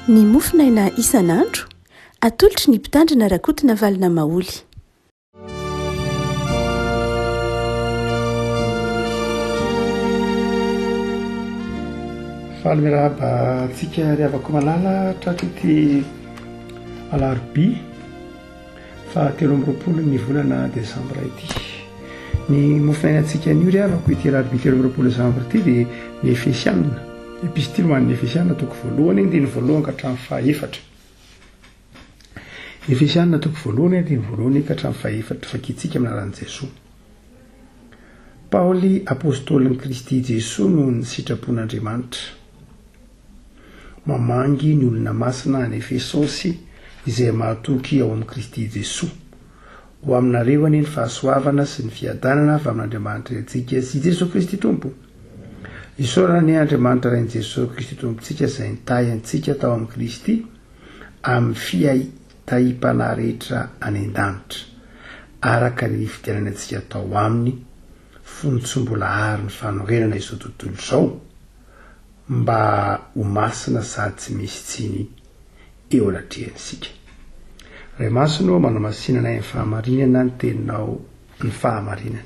Ny mofonaina isan'andro, atolotry ny Mpitandrina Rakotonavalona Maholy. Faly miarahaba antsika ry havako malala tratry ity alarobia faha 23 ny volana desambra ity. Ny mofonainantsika anio ry havako ity alarobia 23 desambra ity dia ny Efesianina, epistily ho an'ny Efesianina toko voalohany andininy voalohany ka hatramin'ny fahaefatra. Efesianina toko voalohany andininy voalohany ka hatramin'ny fahefatra vakintsika amin'ny anaran'i Jesoa. Paoly apostolin'i Kristy Jesoa noho ny sitrapon'Andriamanitra. Mamangy ny olona masina any Efesosy izay mahatoky ao amin'i Kristy Jesoa. Ho aminareo anie ny fahasoavana sy ny fiadanana avy amin'Andriamanitra Raintsika sy Jesoa Kristy Tompo. Isaorana anie Andriamanitra Rain'i Jesoa Kristy Tompontsika izay nitahy antsika tao amin'i Kristy amin'ny fiahitahim-panahy rehetra any an-danitra, araka ny nifidianany antsika tao Aminy fony tsy mbola àry ny fanorenana izao tontolo izao, mba ho masina sady tsy misy tsiny eo anatrehany isika. Ray Masina ô, manamasina anay amin'ny fahamarinana ny Teninao ny fahamarinana.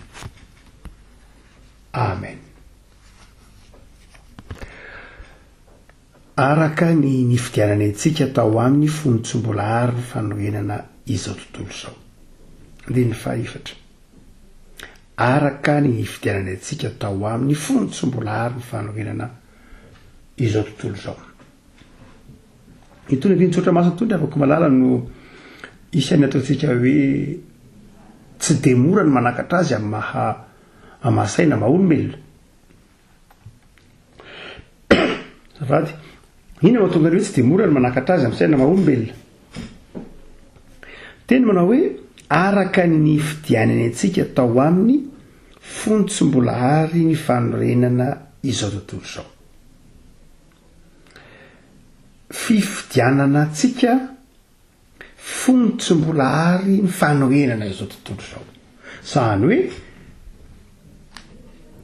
Amen. Araka ny nifidianany antsika tao aminy fony tsy mbola àry ny fanorenana izao tontolo izao. Andininy fahaefatra. Araka ny nifidianany antsika tao aminy fony tsy mbola àry ny fanorenana izao tontolo izao. Itony andinin-tsoratra masina itony ry havako malala no isan'ny ataontsika hoe tsy dia mora ny manakatra azy amin'ny maha amin'ny maha saina maha olombelona. Azafady. Inona no mahatonga ny hoe tsy dia mora ny manakatra azy amin'ny saina maha olombelona? Teny manao hoe araka ny nifidianany antsika tao aminy fony tsy mbola ary ny fanorenana izao tontolo izao. Fifidianana antsika fony tsy mbola ary ny fanorenana izao tontolo izao. Izany hoe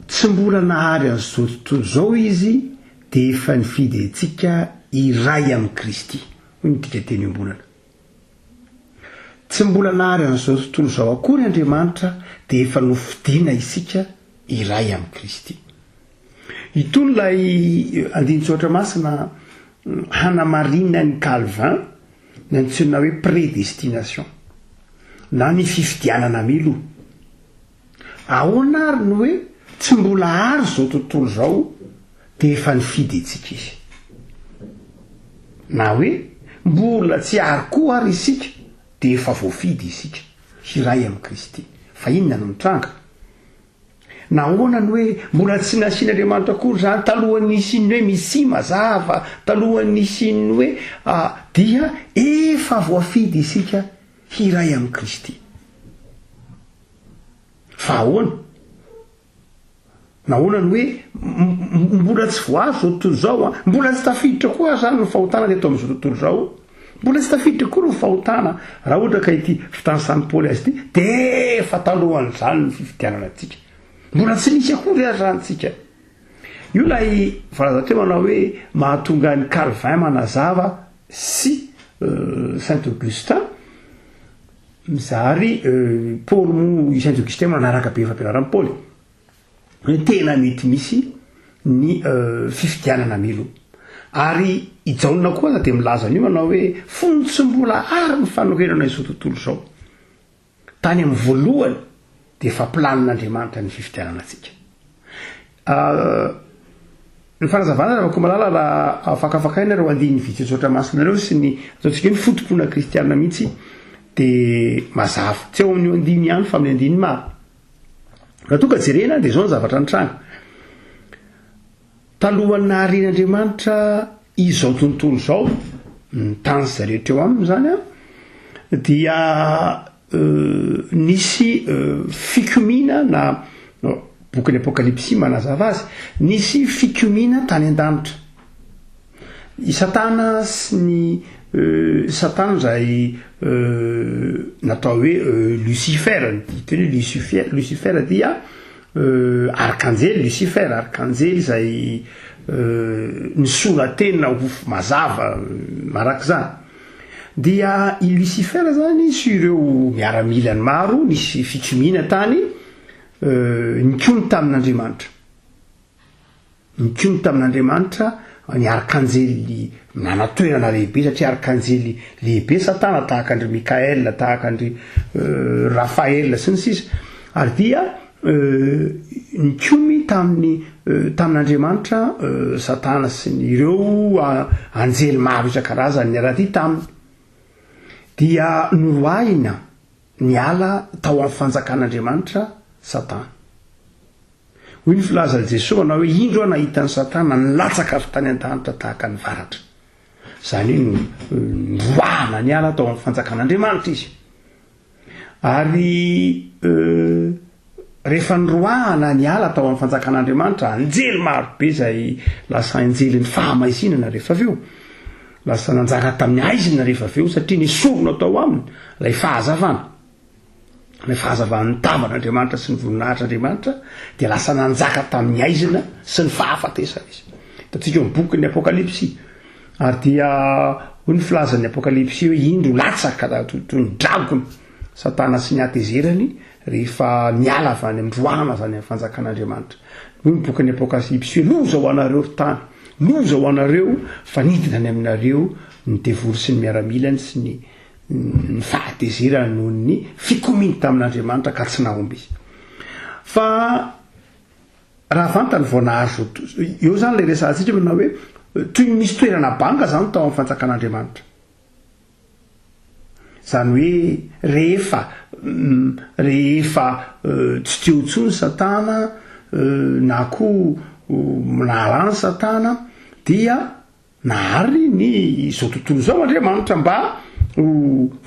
tsy mbola nahary an'izao tontolo izao izy dia efa nifidy antsika hiray amin'i Kristy, hoy ny dikanteny iombonana. Tsy mbola nahary an'izao tontolo izao akory Andriamanitra dia efa nofidina isika hiray amin'i Kristy. Itony ilay andinin-tsoratra masina hanamarinan'i Calvin ny antsoina hoe prédestination na ny fifidianana mialoha. Ahoana ary no hoe tsy mbola ary izao tontolo izao dia efa nifidy antsika izy? Na hoe mbola tsy ary koa ary isika dia efa voafidy isika hiray amin'i Kristy. Fa inona no mitranga? Nahoana no hoe mbola tsy nasian'Andriamanitra akory izany talohan'ny nisian'ny hoe Mesia mazava, talohan'ny nisian'ny hoe dia efa voafidy isika hiray amin'i Kristy? Fa ahoana? Nahoana no hoe mbola tsy voazo izao tontolo izao an? Mbola tsy tafiditra koa aza ny fahotana teto amin'izao tontolo izao. Mbola tsy tafiditra akory ny fahotana raha ohatra ka ity fitanisan'i Paoly azy ity dia efa talohan'izany ny fifidianana antsika. Mbola tsy nisy akory aza izany tsika. Io ilay voalaza teo manao hoe mahatonga an'i Calvin manazava sy Saint Augustin mizary Paoly moa i Saint Augustin manaraka be fampianaran'i Paoly. Hoe tena mety misy ny fifidianana mialoha. Ary i Jaona koa aza dia milaza an'io manao hoe fony tsy mbola ary ny fanorenana izao tontolo izao. Tany amin'ny voalohany dia efa planin'Andriamanitra ny fifidianana antsika. Ny fanazavana Ravakomalala raha afakafakaina ireo andininy vitsy tsotra masina ireo sy ny ataontsika hoe ny foto-pinoana kristiana mihitsy dia mazava. Tsy ao amin'io andininy ihany fa amin'ny andininy maro. Raha toa ka jerena dia izao ny zavatra nitranga. Talohan'ny naharian'Andriamanitra izao tontolo izao, ny tany sy izay rehetra eo aminy izany an, dia nisy fikomiana na bokin'ny Apokalypsy manazava azy, nisy fikomiana tany an-danitra. I Satana sy ny Satana izay natao hoe Lucifer, ny teny hoe Lucifer, Lucifer dia arkanjely, Lucifer, arkanjely izay ny sora-tena ho mazava arak'izany. Dia i Lucifer zany sy ireo miaramilany maro nisy fikomiana tany nikomy tamin'Andriamanitra. Nikomy tamin'Andriamanitra ny arkanjely nana-toerana lehibe satria arkanjely lehibe Satana tahaka an-dry Mikael, tahaka an-dry Rafael sy ny sisa. Ary dia nikomy tamin'ny tamin'Andriamanitra Satana sy ny ireo anjely maro isan-karazany niara-dia taminy. Dia noroahina niala tao amin'ny fanjakan'Andriamanitra Satana. Hoy ny filazan'i Jesoa manao hoe, Indro aho nahita an'i Satana nilatsaka avy tany an-danitra tahaka ny varatra. Izany hoe noroahana niala tao amin'ny fanjakan'Andriamanitra izy. Ary rehefa noroahana niala tao amin'ny fanjakan'Andriamanitra, anjely maro be izay lasa anjelin'ny fahamaizinana rehefa avy eo, lasa nanjaka tamin'ny haizina rehefa avy eo satria nesorina tao aminy ilay fahazavana. Ilay fahazavan'ny tavan'Andriamanitra sy ny voninahitr'Andriamanitra dia lasa nanjaka tamin'ny haizina sy ny fahafatesana izy. Hitantsika eo amin'ny bokin'ny Apokalypsy. Ary dia hoy ny filazan'ny Apokalypsy hoe indro latsaka toy ny dragona Satana sy ny hatezerany rehefa niala avy any amin'ny roahana avy any amin'ny fanjakan'Andriamanitra. Hoy ny bokin'ny Apokalypsy hoe loza ho anareo ry tany, loza ho anareo fa nidina any aminareo ny devoly sy ny miaramilany sy ny ny fahatezerany noho ny fikomiany tamin'Andriamanitra ka tsy nahomby izy. Fa raha vantany vao nahazo, eo zany ilay resahantsika manao hoe toy ny nisy toerana banga zany tao amin'ny fanjakan'Andriamanitra. Zany hoe rehefa rehefa tsy teo intsony Satana na koa nahalany Satana dia Nahary ny izao tontolo izao Andriamanitra mba ho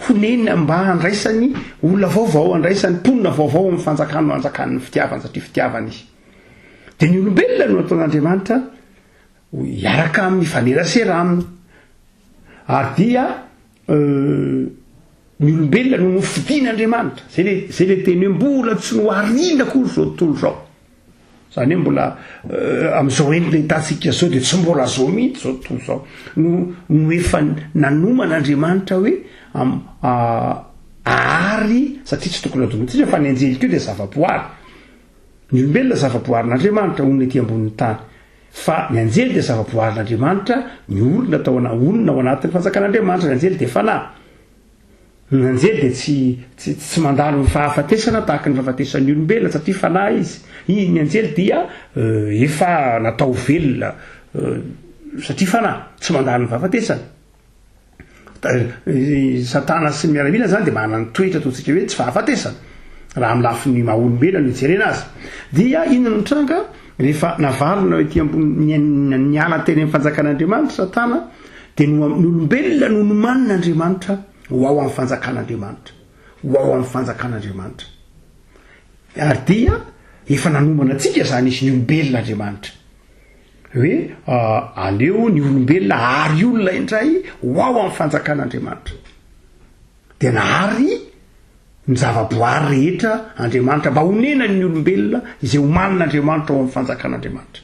honena, mba handraisany olona vaovao, handraisany mponina vaovao amin'ny fanjakany ho anjakan'ny fitiavany, satria fitiavana izy. Dia ny olombelona no nataon'Andriamanitra hiaraka aminy, hifanerasera aminy. Ary dia ny olombelona no nofidin'Andriamanitra. Zay le, zay le teny hoe mbola tsy noharina akory izao tontolo izao. Izany hoe mbola amin'izao endrika hitantsika izao dia tsy mbola zao mihitsy izao tontolo izao no no efa nanomana Andriamanitra hoe ahary satria tsy tokony hadinointsika fa ny anjely koa dia zavaboary. Ny olombelona zavaboarin'Andriamanitra honina ety ambonin'ny tany. Fa ny anjely dia zavaboarin'Andriamanitra miorina tao ana honina ao anatin'ny fanjakan'Andriamanitra. Ny anjely dia fanahy. Ny anjely dia tsy tsy tsy mandalo ny fahafatesana tahaka ny fahafatesan'ny olombelona satria fanahy izy. I ny anjely dia efa natao velona satria fanahy, tsy mandalo ny fahafatesana. I Satana sy ny miaramila zany dia manana ny toetra ataontsika hoe tsy fahafatesana raha amin'ny lafiny maha olombelona no ijerena azy. Dia inona no nitranga? Rehefa navalona ety ambony niala teny amin'ny fanjakan'Andriamanitra Satana dia ny olombelona no nomanin'Andriamanitra ho ao amin'ny fanjakan'Andriamanitra, ho ao amin'ny fanjakan'Andriamanitra. Ary dia efa nanomana antsika izany izy, ny olombelona Andriamanitra. Hoe aleo ny olombelona hary olona indray ho ao amin'ny fanjakan'Andriamanitra. Dia nahary ny zavaboary rehetra Andriamanitra mba honenan'ny olombelona izay homanin'Andriamanitra ao amin'ny fanjakan'Andriamanitra.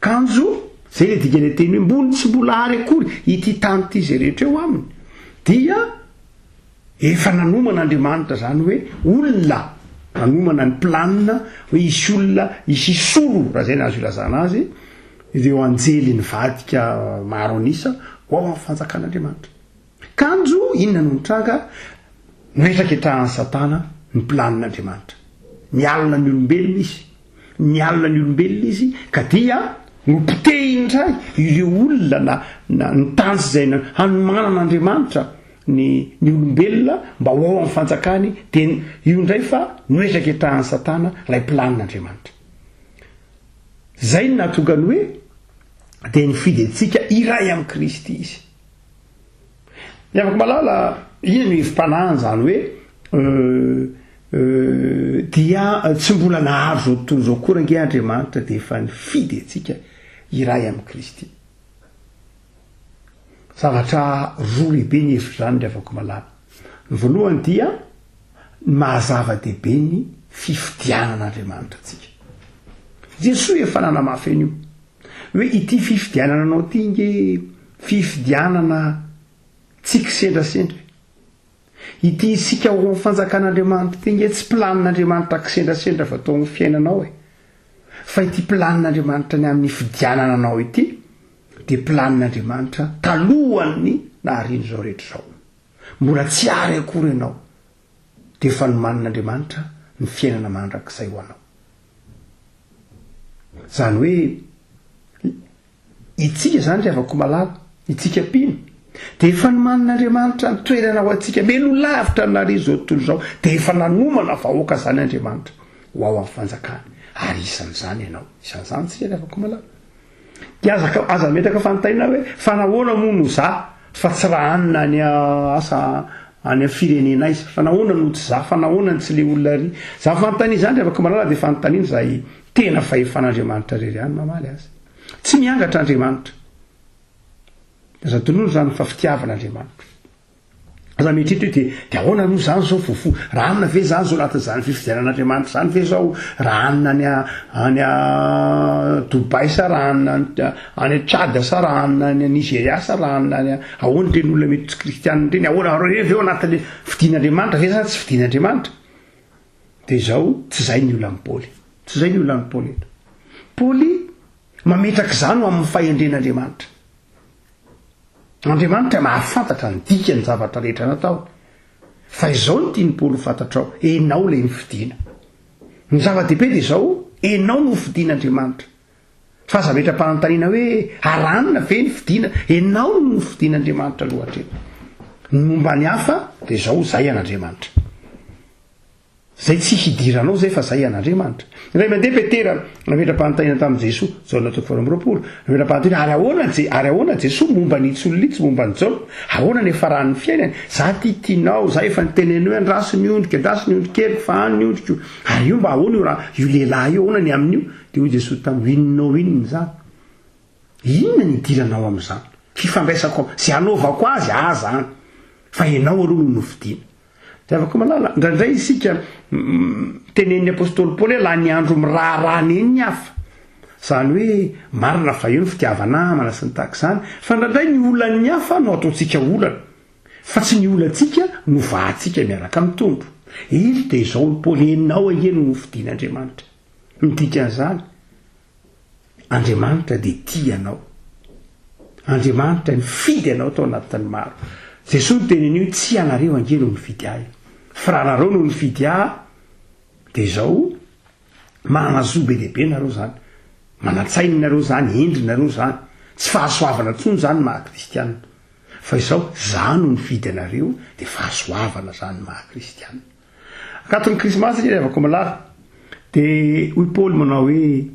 Kanjo, zay le dikan'ilay teny hoe mbony tsy mbola ary akory ity tany ity izay rehetra eo aminy dia efa nanomana Andriamanitra zany hoe olona nanomana ny planina hoe hisy olona hisy hisolo raha zay no azo ilazana azy ireo anjely nivadika maro an'isa ho ao amin'ny fanjakan'Andriamanitra. Kanjo inona no nitranga? Nohetraketrahan'i Satana ny planin'Andriamanitra. Nialona ny olombelona izy. Nialona ny olombelona izy ka dia nopotehiny indray ireo olona na, na ny tany izay hanomanan'Andriamanitra ny, ny olombelona mba ho ao amin'ny fanjakany, dia io indray fa nohetraketrahan'i Satana ilay planin'Andriamanitra. Izay no nahatonga ny hoe dia nifidy antsika iray amin'i Kristy izy. Ny havako malala, inona no hevi-panahiny izany hoe dia tsy mbola nahary izao tontolo izao akory ange Andriamanitra dia efa nifidy antsika hiray amin'i Kristy. Zavatra roa lehibe ny hevitr'izany ry havako malala. Ny voalohany dia ny maha zava-dehibe ny fifidianan'Andriamanitra antsika. Jesoa efa nanamafy an'io. Hoe ity fifidianana anao ity nge fifidianana tsy kisendrasendra e. Ity isika ao amin'ny fanjakan'Andriamanitra ity nge tsy planin'Andriamanitra kisendrasendra fa tao amin'ny fiainanao e. Fa ity planin'Andriamanitra ny amin'ny fifidianana anao ity dia planin'Andriamanitra talohan'ny naharian'izao rehetra izao. Mbola tsy ary akory ianao dia efa nomanin'Andriamanitra ny fiainana mandrakizay ho anao. Izany hoe itsika izany ry havako malala, itsika mpino, dia efa nomanin'Andriamanitra ny toerana ho antsika, mialoha lavitra ny nahariany izao tontolo izao, dia efa nanomana vahoaka izany Andriamanitra ho ao amin'ny fanjakany, ary isan'izany ianao, isan'izany tsika ry havako malala. Dia aza aza ametraka fanontaniana hoe fa nahoana moa no za fa tsy raha anona any asa any am firenena aiza, fa nahoana no tsy za, fa nahoana no tsy le olona ary. Zany fanontaniana izany ry havako malala dia fanontaniana izay tena fahefan'Andriamanitra irery ihany mamaly azy. Tsy miangatra Andriamanitra. Aza adinoina izany fa fitiavana Andriamanitra. Aza mieritreritra hoe dia dia ahoana aloha izany izao voafo raha anona ve izany izao anatin'izany fifidianan'Andriamanitra izany ve izao raha anona any any Dubaï sa raha anona any Tchad sa raha anona any Nigeria sa raha anona any ahoana ireny olona mety tsy kristianina ireny ahoana ireny ve ao anatin'ny fidin'Andriamanitra ve sa tsy fidin'Andriamanitra dia izao tsy izay ny olan'i Paoly tsy izay ny olan'i Paoly eto Paoly mametraka izany ho amin'ny fahendren'Andriamanitra Andriamanitra mahafantatra ny dikan'ny zavatra rehetra nataony. Fa izao no tian'i Paoly ho fantatrao, enao ilay nofidina. Ny zava-dehibe dia izao, enao no nofidin'Andriamanitra. Fa aza ametra-panontaniana hoe, aranona ve ny fidina? Enao no nofidin'Andriamanitra aloha hatreto. Ny momba ny hafa dia izao, izay an'Andriamanitra. Zay tsy hidiranao zay fa zay an'Andriamanitra. Indray mandeha Petera nametra-panontaniana tamin'i Jesoa, Jaona toko faharoa 22, nametra-panontaniana, ary ahoana Je, ary ahoana Jesoa momba an'itsy olona itsy, momba an'i Jaona? Ahoana ny hiafaran'ny fiainany? Za ty tianao, za efa nitenenao hoe andraso ny ondriko, andraso ny ondrikeliko, fa any ny ondriko. Ary io mba ahoana io raha, io lehilahy io, ahoana ny amin'io? Dia hoy Jesoa taminy, inona inona izany? Inona ny idiranao amin'izany? Fifandraisako, izay hanaovako azy, ahy zany. Fa ianao aloha no nofidina. Ry havako malala, indraindray isika tenenin'ny apostoly Paoly hoe lany andro miraharaha ny ny hafa. Izany hoe marina fa eo ny fitiava-namana sy ny tahaka izany, fa indraindray ny olan'ny hafa no ataontsika olana, fa tsy ny olantsika no vahantsika miaraka amin'ny Tompo. Eto dia izao hoy Paoly, Ianao ange no nofidin'Andriamanitra. Ny dikan'izany, Andriamanitra dia tia anao. Andriamanitra nifidy anao tao anatin'ny maro. Jesoa niteny an'io, tsy ianareo ange no nifidy ahy, fa raha nareo no nifidy ahy, dia izao, manana zo be dia be nareo izany, manan-tsaina nareo izany, hendry nareo izany, tsy fahasoavana intsony izany ny maha kristiana. Fa izao, za no nifidy anareo, dia fahasoavana izany ny maha kristiana. Akaton'ny Krismasy ry havako malala, dia hoy Paoly manao hoe,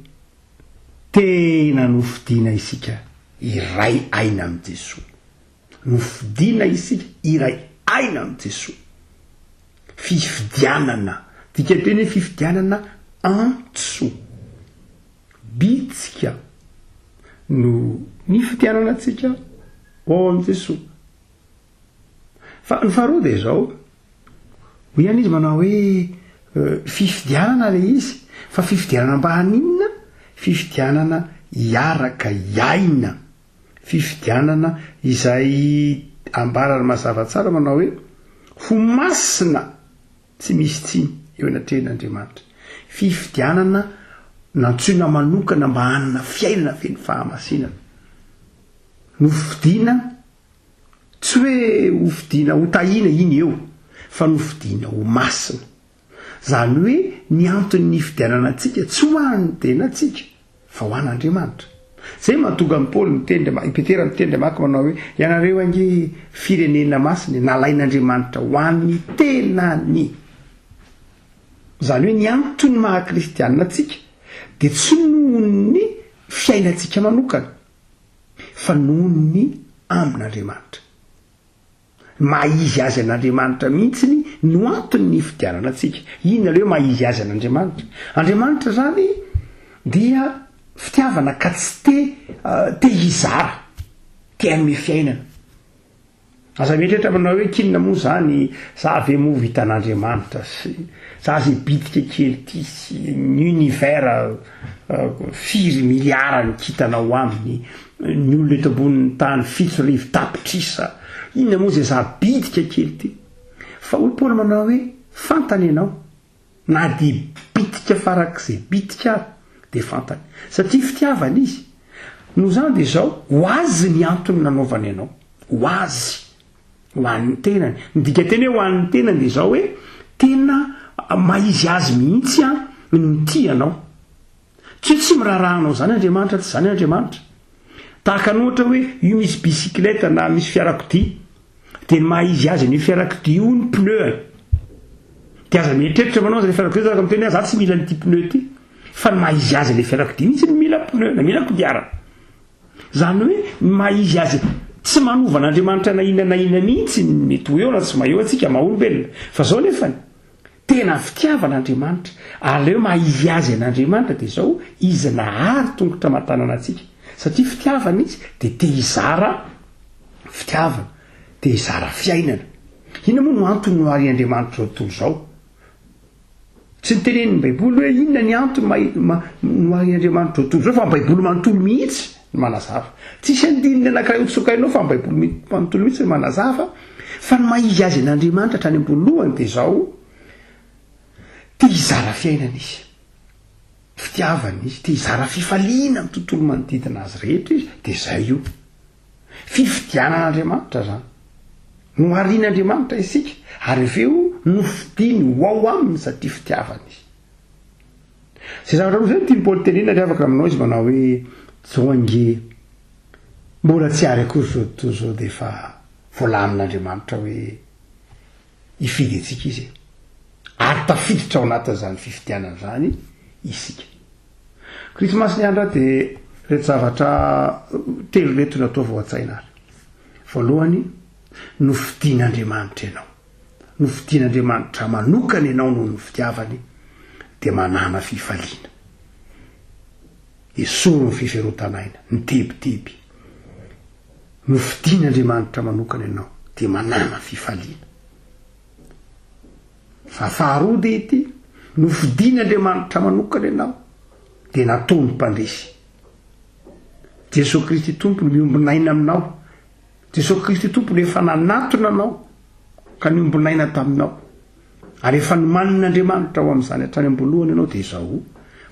Tena nofidina isika hiray aina amin'i Jesoa. Nofidina isika hiray aina amin'i Jesoa. Fifidianana, dikanteny hoe fifidianana antso, bitsika no nifidianana antsika ho ao amin'i Jesoa. Fa ny faharoa dia izao, hoy ihany izy manao hoe fifidianana ilay izy, fa fifidianana mba haninona? Fifidianana hiaraka hiaina, fifidianana izay ambarany mazava tsara manao hoe ho masina tsy misy tsiny eo anatrehan'Andriamanitra. Fifidianana nantsoina manokana mba hanana fiainana feno fahamasinana. Nofidina Tsy hoe hofidiana ho tahiana iny eo fa nofidiana ho masina. Izany hoe ny antony nifidianana antsika tsy ho an'ny tenantsika fa ho an'Andriamanitra. Izay mahatonga an'i Paoly miteny, i Petera miteny Andriamanitra manao hoe ianareo ange firenena masina e, nalain'Andriamanitra ho an'ny tenany. Izany hoe ny antony maha kristianina antsika dia tsy noho ny fiainantsika manokana. fa noho ny amin'Andriamanitra. Ny maha izy azy an'Andriamanitra mihitsy no antony nifidianana antsika. Inona ilay hoe maha izy azy an'Andriamanitra? Andriamanitra izany dia fitiavana ka tsy te te hizara, te hanome fiainana. Aza mieritreritra manao hoe k'inona moa zany, za ve moa vitan'Andriamanitra sy za ze bitika kely ty sy ny univers firy milliards ny kintana ao aminy, ny olona eto ambonin'ny tany 70 tapitrisa, inona moa ze za bitika kely ty. Fa hoy Paoly manao hoe fantany ianao. Na dia bitika farak'izay bitika ary dia fantany. Satria fitiavana izy. Noho izany dia izao, ho azy ny antony nanaovany anao. Ho azy. Ho an'ny tenany. Ny dikanteny hoe ho an'ny tenany dia izao hoe, tena maha izy azy mihitsy an ny mitia anao. Tsy hoe tsy miraharaha anao izany Andriamanitra, tsy izany Andriamanitra. Tahaka ny ohatra hoe io misy bicyclette na misy fiarakodia, dia ny maha izy azy an'io fiarakodia io ny pneu-ny. Dia aza mieritreritra manao aza ilay fiarakodia zaka miteny hoe za tsy mila an'ity pneu ity. Fa ny maha izy azy ilay fiarakodia mihitsy no mila pneu na mila kodiarana. Izany hoe ny maha izy azy tsy manova an'Andriamanitra na inona na inona mihitsy ny mety ho eo na tsy maha eo antsika maha olombelona. Fa izao nefany, Tena fitiavana Andriamanitra. Aleo maha izy azy an'Andriamanitra dia izao, izy nahary tongotra aman-tanana antsika. Satria fitiavana izy dia te hizara fitiavana, te hizara fiainana. Inona moa no antony nohari'Andriamanitra izao tontolo izao? Tsy nitenenin'ny Baiboly hoe inona ny antony nohari'Andriamanitra izao tontolo izao fa ny Baiboly manontolo mihitsy no manazava. Tsisy andininy anankiray hotsokainao fa ny Baiboly manontolo mihitsy no manazava Fa ny maha izy azy an'Andriamanitra hatrany am-boalohany dia izao, te hizara fiainana izy, fitiavana izy, te hizara fifaliana amin'ny tontolo manodidina azy rehetra izy, dia izay io. Fifidianan'Andriamanitra izany. Noharian'Andriamanitra isika, ary avy eo nofidiny ho ao aminy satria fitiavana izy. Izay zavatra roa izay no tian'i Paoly tenenina ry havako aminao izy manao hoe, Zao ange, mbola tsy ary akory izao tontolo izao dia efa voalamin'Andriamanitra hoe hifidy antsika Izy e. Ary tafiditra ao anatin'izany fifidianana izany isika. Krismasy ny andro dia ireto zavatra telo ireto no ataovy ao an-tsaina ary. Voalohany, nofidin'Andriamanitra ianao. Nofidin'Andriamanitra manokana ianao noho ny fitiavany dia manàna fifaliana. Esory ny fiferotan'aina, ny tebiteby. Nofidin'Andriamanitra manokana ianao dia manàna fifaliana. Fa faharoa dia ity, nofidin'Andriamanitra manokana ianao dia nataony mpandresy. Jesoa Kristy Tompo no miombon'aina aminao. Jesoa Kristy Tompo no efa nanatona anao ka niombon'aina taminao. Ary efa nomanin'Andriamanitra ho amin'izany hatrany am-boalohany ianao dia izao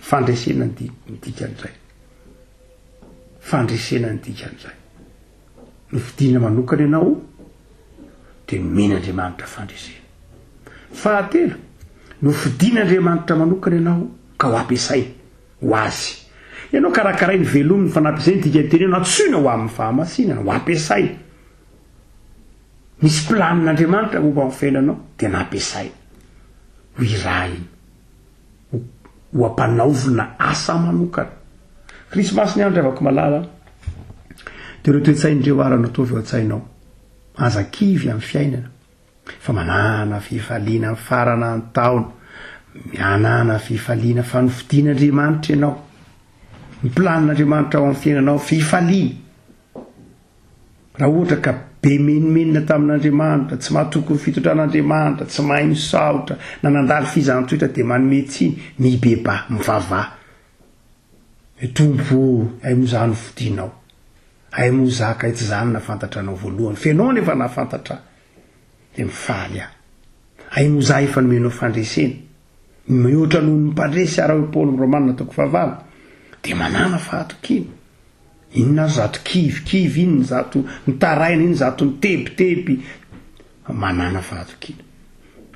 fandresena ny dikan'izay. Fandresena ny dikan'izay. Nofidina manokana ianao dia nomen'Andriamanitra fandresena. Fahatelo, nofidin'Andriamanitra manokana ianao ka ho ampiasainy ho azy. Ianao karakarainy, velominy, fa nampiasainy dikan-teny hoe nantsoina ho amin'ny fahamasinana, ho ampiasainy. Misy planin'Andriamanitra momba ny fiainanao dia nampiasaina, ho irahina, ho ho ampanaovina asa manokana. Krismasy ny andro ry havako malala a! Dia ireo toe-tsaina ireo ara no ataovy ao an-tsainao. Aza kivy amin'ny fiainana fa manàna fifaliana mifarana ny taona, mianàna fifaliana fa nofidin'Andriamanitra ianao. Ny planin'Andriamanitra ao amin'ny fiainanao fifaliana. Raha ohatra ka be menomenona tamin'Andriamanitra, tsy mahatoky ny fitondran'Andriamanitra, tsy mahay misaotra, na nandalo fizahan-toetra dia manome tsiny, mibebaha, mivavaha. Hoe Tompo ô, hay moa izaho no fidinao. Hay moa izaho kay tsy izaho no nahafantatra anao voalohany, fa ianao no efa nahafantatra ahy. Dia mifaly aho. Hay moa izaho efa nomenao fandresena. Mihoatra noho ny mpandresy ara hoy Paoly Romana toko fahavalo. Dia manàna fahatokiana. Inona ary zato kivy kivy inona zato mitaraina inona zato mitebiteby manana fahatokiana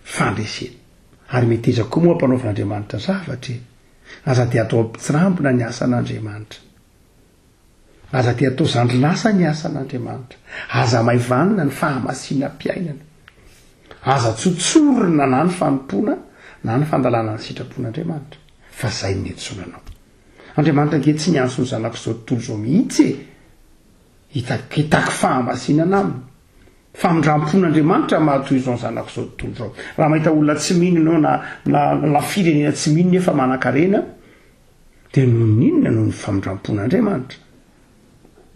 fandresena ary meteza koa moa ampanaovin'Andriamanitra zavatra e aza dia atao ampitsirambina ny asan'Andriamanitra aza dia atao zandrin'asa ny asan'Andriamanitra aza maivanina ny fahamasinam-piainana aza tsotsorina na ny fanompoana na ny fandalana ny sitrapon'Andriamanitra fa zay ny niantsoana anao Andriamanitra ange tsy niantso ny zanak'izao tontolo izao mihitsy e! Hitaky hitaky fahamasinana aminy. Famindram-pon'Andriamanitra maha toy izao ny zanak'izao tontolo izao. Raha mahita olona tsy mino ianao na na na firenena tsy mino nefa manankarena dia noho ny inona? Noho ny famindram-pon'Andriamanitra.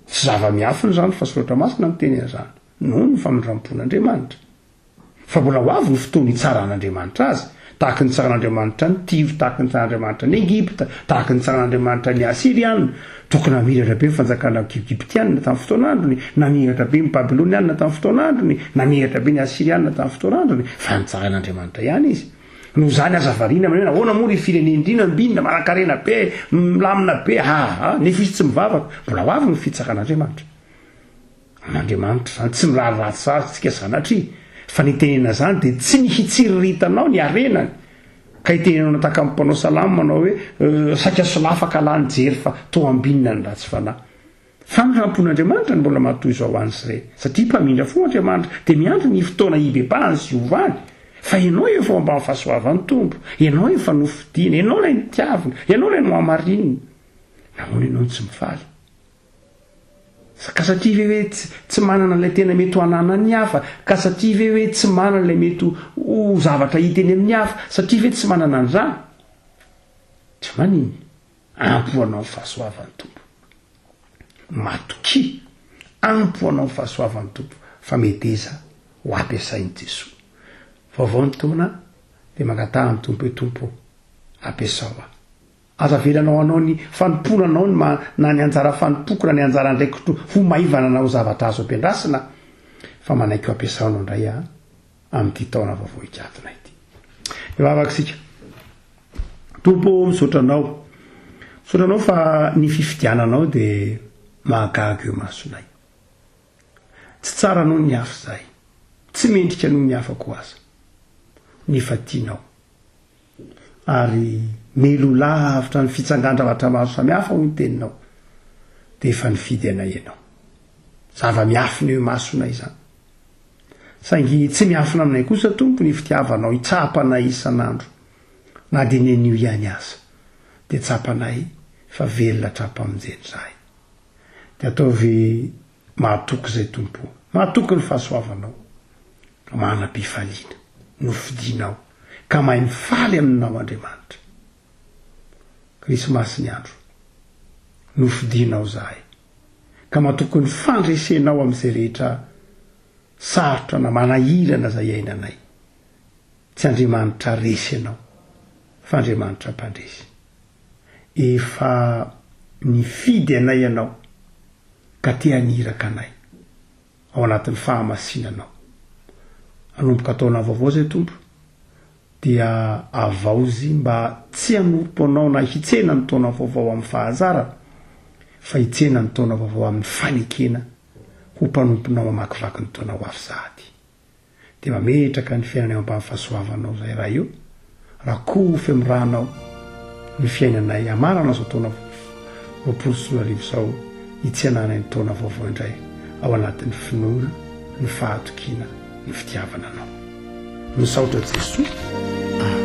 Tsy zava-miafina izany fa soratra masina miteny an'izany. Noho ny famindram-pon'Andriamanitra. Fa mbola ho avy ny fotoana hitsaran'Andriamanitra azy, tahaka ny nitsaran'Andriamanitra an'i Tyro, tahaka ny nitsaran'Andriamanitra an'i Egypta, tahaka ny nitsaran'Andriamanitra ny Asyriana. Tokony namiratra be ny fanjakana Egyptiana tamin'ny fotoan'androny, namiratra be ny Babyloniana tamin'ny fotoan'androny, namiratra be ny Asyriana tamin'ny fotoan'androny, fa nitsarain'Andriamanitra ihany izy. Noho izany aza variana amin'ny hoe nahoana moa ry firenena ry nambinina, manankarena be, milamina be, aa, nefa izy tsy mivavaka. Mbola ho avy ny fitsaran'Andriamanitra. An'Andriamanitra izany, tsy mirary ratsy azy tsika sanatria, fa ny itenena izany dia tsy ny hitsiriritanao ny harenany, ka itenenao tahaka ny mpanao salamo manao hoe saika solafaka lahy nijery fa toa ambinina ny ratsy fanahy. Fa ny hampon'Andriamanitra no mbola mahatoy izao ho any sy ireny, satria mpamindra fo Andriamanitra, dia miandry ny fotoana hibebahany sy hiovany, fa ianao efa ao ambany fahasoavan'ny Tompo, ianao efa nofidina, ianao ilay nitiavina, ianao ilay nohamarinina, nahoana ianao no tsy mifaly? Ka satria ve hoe tsy manana ilay tena mety ho ananan'ny hafa? Ka satria ve hoe tsy manana ilay mety ho zavatra hita eny amin'ny hafa? Satria ve tsy manana an'izany? Tsy maninona. Ampy ho anao ny fahasoavan'ny Tompo. Matokia. Ampy ho anao ny fahasoavan'ny Tompo fa meteza ho ampiasain'i Jesoa. Vaovao ny taona dia mangataha amin'ny Tompo hoe Tompo ô, ampiasao aho. Aza avelanao hanao ny fanompoana anao ny maha na ny anjara fanompoako na ny anjara andraikitro ho maivana na ho zavatra azo ampiandrasina, fa manaiky ho ampiasainao indray aho amin'ity taona vaovao hikatona ity. Hivavaka isika. Tompo ô, misaotra Anao. Misaotra Anao fa ny fifidiananao dia mahagaga eo imasonay. Tsy tsara noho ny hafa izahay. Tsy mendrika noho ny hafa koa aza. Nefa tianao. Ary meloa lavitra ny fitsangan-javatra maro samihafa, hoy ny teninao, dia efa nifidy anay ianao. Zava-miafina eo imasonay izany. Saingy tsy miafina aminay kosa, Tompo, ny fitiavanao hitsapanay isan'andro, na dia ny anio ihany aza, dia tsapanay fa velona hatrampamonjena izahay. Dia ataovy Mahatoky izay Tompo o. Mahatoky ny fahasoavanao. Ka manam-pifaliana. Nofidinao. Ka mahay mifaly aminao Andriamanitra. Krismasy ny andro. Nofidinao zahay. Ka matoky ny fandresenao amin'izay rehetra sarotra na manahirana izay iainanay. Tsy Andriamanitra resy ianao fa Andriamanitra mpandresy. Efa nifidy anay ianao ka te haniraka anay ao anatin'ny fahamasinanao. Hanomboka taona vaovao izay Tompo dia avaozy mba tsy hanompo anao na hitsena ny taona vaovao amin'ny fahazarana fa hitsena ny taona vaovao amin'ny fanekena ho mpanomponao hamakivaky ny taona ho avy sahady. Dia mametraka ny fiainana eo ambany fahasoavanao izay Ray o, rakofy amin'ny ranao ny fiainanay hamarana izao taona 2020 izao hitsenanay ny taona vaovao indray ao anatin'ny finoana, ny fahatokiana, ny fitiavana Anao. Misaotra Jesoa. Amen.